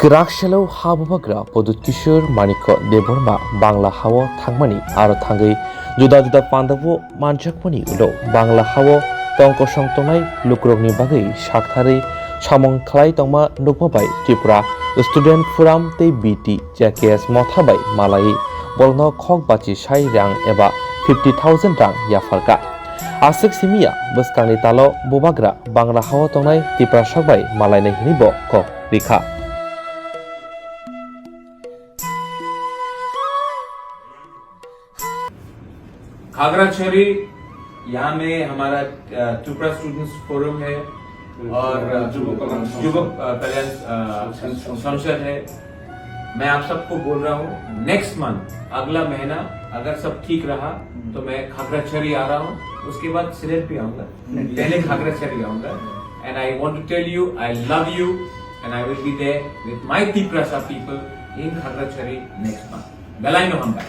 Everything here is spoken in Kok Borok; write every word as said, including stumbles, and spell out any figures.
Kwrak selo ha bubagra Pradyut Kishore Manikya Debbarma Bangla hao thangmani aro thangwi juda juda pandao manjakmani ulo Bangla hao tongkosong tongnai lukurokni bagwi saktharwi samung khlai tongma nukma bai Tripura Student Forum tei B T J K S motha bai malaiwi borokno khok bachi sai rang eba fifty thousand rang yapharkha. Aswk simiya bwskangni talo bubagra Bangla hao tongnai Tiprasok bai malainai hwnwi bo kok rikha. खागराछड़ी, यहाँ में हमारा Tripura students forum है और युवा कल्याण संसद। युवा कल्याण संसद है। मैं आप सबको बोल रहा हूँ, नेक्स्ट मंथ, अगला महीना, अगर सब ठीक रहा तो मैं खागराछड़ी आ रहा हूँ। उसके बाद सिलेट भी आऊंगा। पहले खागराछड़ी आऊंगा। And I want to tell you, I love you, and I will be there with my Tiprasa people in Khagrachari next month. Belai no hambai.